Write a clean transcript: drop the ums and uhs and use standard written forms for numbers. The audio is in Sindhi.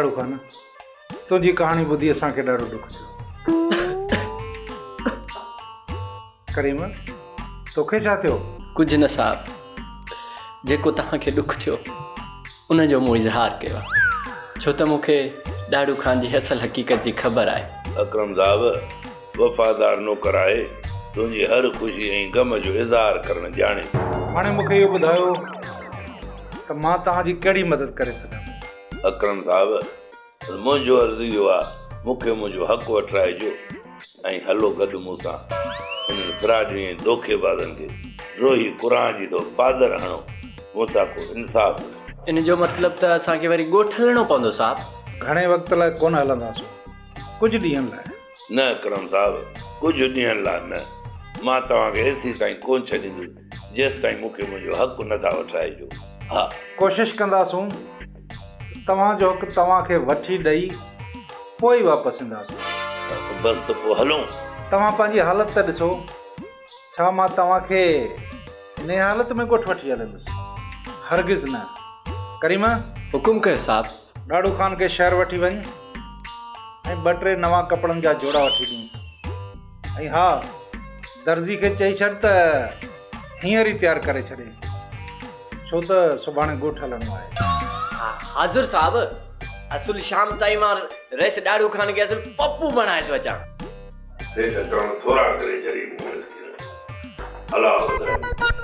ڏاڙهو خان، تنهنجي ڪهاڻي ٻڌي اسان کي ڏاڍو ڏک ٿيو. ڪريم، توکي ڇا ٿيو؟ ڪجهه نه صاحب، جيڪو توهان کي ڏک ٿيو، ان جو مون اظهار ڪيو آهي، ڇو ته مون کي ڏاڙهو خان جي اصل حقيقت جي خبر آهي. اڪرم صاحب، وفادار نوڪر آهي، تنهنجي هر خوشي ۽ غم جو اظهار ڪرڻ ڄاڻي ٿو. هاڻي مون کي اهو ٻڌايو ته مان توهان جي ڪهڙي مدد ڪري سگهان ٿو؟ اڪرم صاحب، منهنجو عرض اهو آ، مون کي منهنجو حق وٺرائجو ۽ هلو گڏ مون سان انهن فراڊين ۽ دوکيبازن کي روهي قرآن جي ٿو پادر هڻو، مون سان ڪو انصاف ڪيو. ان جو مطلب ته اسان کي وري ڳوٺ هلڻو پوندو صاحب. گهڻي وقت لاء ڪونه هلنداسون، ڪجهه ڏينهن لاء. نه اڪرم صاحب، ڪجهه ڏينهن لاء نه، مان توهان کي ايسيتائين ڪونه ڇڏيندس، جيستائين مون کي منهنجو حق نه ٿا وٺرائجو. ها. ڪوشش ڪنداسون ته توهان جو حق توهان کي وٺي ڏئي پوء ئي واپس اينداسون. بس ته پوء هلون. توهان پنهنجي حالت ته ڏسو. ڇا مان توهان کي انهيء حالت ۾ ڳوٺ وٺي هلندس؟ هرگز نه. ڪريم! حڪم ڪيو صاحب. ڏاڙهو خان کي شهر وٺي وڃ ۽ ٻه ٽي نوان ڪپڙن جا جوڙا وٺي ڏينس ۽ ها درزي کي چئي ڇڏ ته هينئر ئي تيار ڪري ڇڏي ڇو ته سڀاڻي ڳوٺ هلڻو آهي. حاضر صاحب، اصل شام تائين مان رئيس ڏاڙهو خان کي اصل پپو بڻائي ٿو اچان. سيٺ اڪرم ٿورا ڪري ڇڏي مون مسڪين. الله وڌائي.